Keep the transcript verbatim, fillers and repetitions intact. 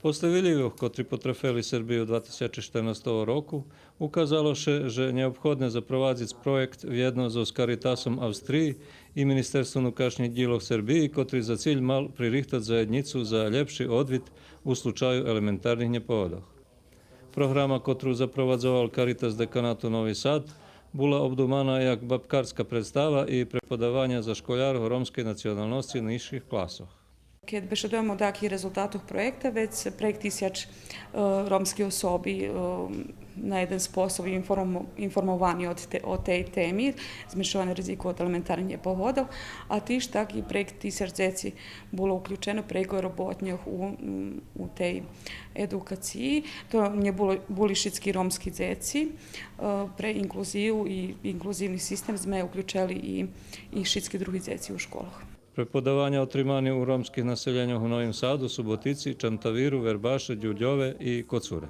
После вилївох, котри потрафели Сербию два тисячи штернастого року, указало ше же нєобходне запровадзиц проєкт вєдно зоз Каритасом Австриї и Министерством унукашнїх дїлох Сербиї, котри за циль мал пририхтац заєднїцу за лєпши одвит у случаю елементарних нєпогодох. Програма котру запровадзовал Каритас деканату Нови Сад була обдумана як бабкарска представа и преподаваня за школярох ромскей националносци нїзших класох. Кед бешедуєме о даяки резултатох проєкта, вец прейґ тисяч, е, ромски особи, е, на єден способ информо-, информовани о те-, о тей теми, зменшовани ризику од елементарних нєпогодох, а тиж так и прейґ тисяч дзеци було уключено прейґ роботньох у, м, у тей едукациї. То нє було, були шицки ромски дзеци, е, пре инклузию и инклузивни систем зме уключели и, и шицки други дзеци у школох. Преподаваня отримани у ромских населєньох у Новим Саду, Суботици, Чантавиру, Вербаше, Дюрдьове и Коцуре.